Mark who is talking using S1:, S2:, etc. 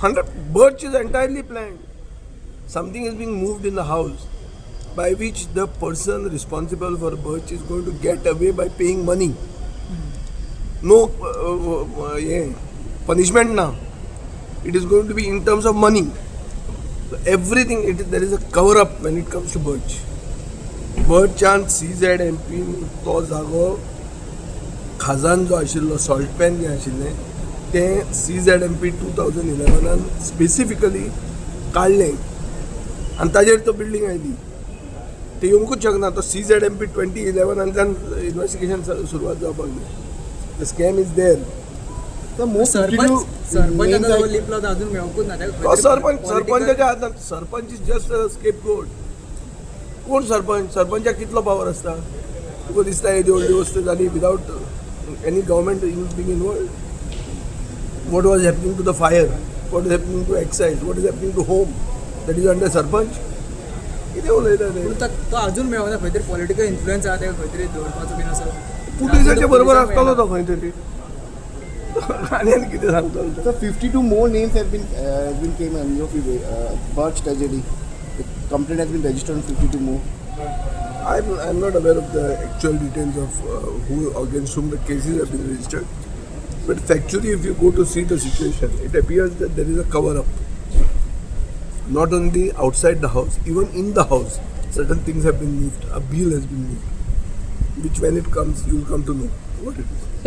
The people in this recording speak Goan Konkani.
S1: Hundred Birch is entirely planned. Something is being moved in the house by which the person responsible for Birch is going to get away by paying money. No hey punishment ना. It is going to be in terms of money. Everything, it there is a cover up when it comes to Birch. बर्चान C Z M P तो जागो खाजन जो आशिल्लो, सॉल्ट पॅन जें आशिल्लें, तें सीझेडएमपी 2011आन स्पेसिफिकली काडलें आनी ताजेर तो बिल्डींग आयली. ते येवंकूच शकना. तो सीझेडएमपी 2011आंतल्यान इन्वेस्टिगेशन सुरवात जावपाक जाय. The scam is there.
S2: Sarpanch, sarpanch आता जो लिपला तो अजून मेळोकूच ना ताका.
S1: तो सरपंच, सरपंचाच्या हातान. Sarpanch is just a scapegoat. कोण सरपंच? सरपंचाक कितलो पावर आसता? तुका दिसता येदी व्हडली वस्त जाली without any government in being involved? What was happening to the fire, what is happening to excise, what is happening to home, that is under sarpanch? कितें उलयता ते?
S2: पूण तो अजून मेळोना. खंय तरी पॉलिटिकल इन्फ्लुएन्स आहा, ताका खंय तरी दवरपाचो बीन असो.
S1: पुलिसाच्या बरोबर आसतलो तो खंय तरी. आनी आनी कितें सांगतलो तो?
S3: So 52 more names have been came on your Birch tragedy. The complaint has been registered on 52 more.
S1: I'm not aware of the actual details of who against whom the cases have been registered. But factually, if you go to see the situation, it appears that there is a cover up. Not only outside the house, even in the house, certain things have been moved. A bill has been moved, which when it comes, you will come to know what it is.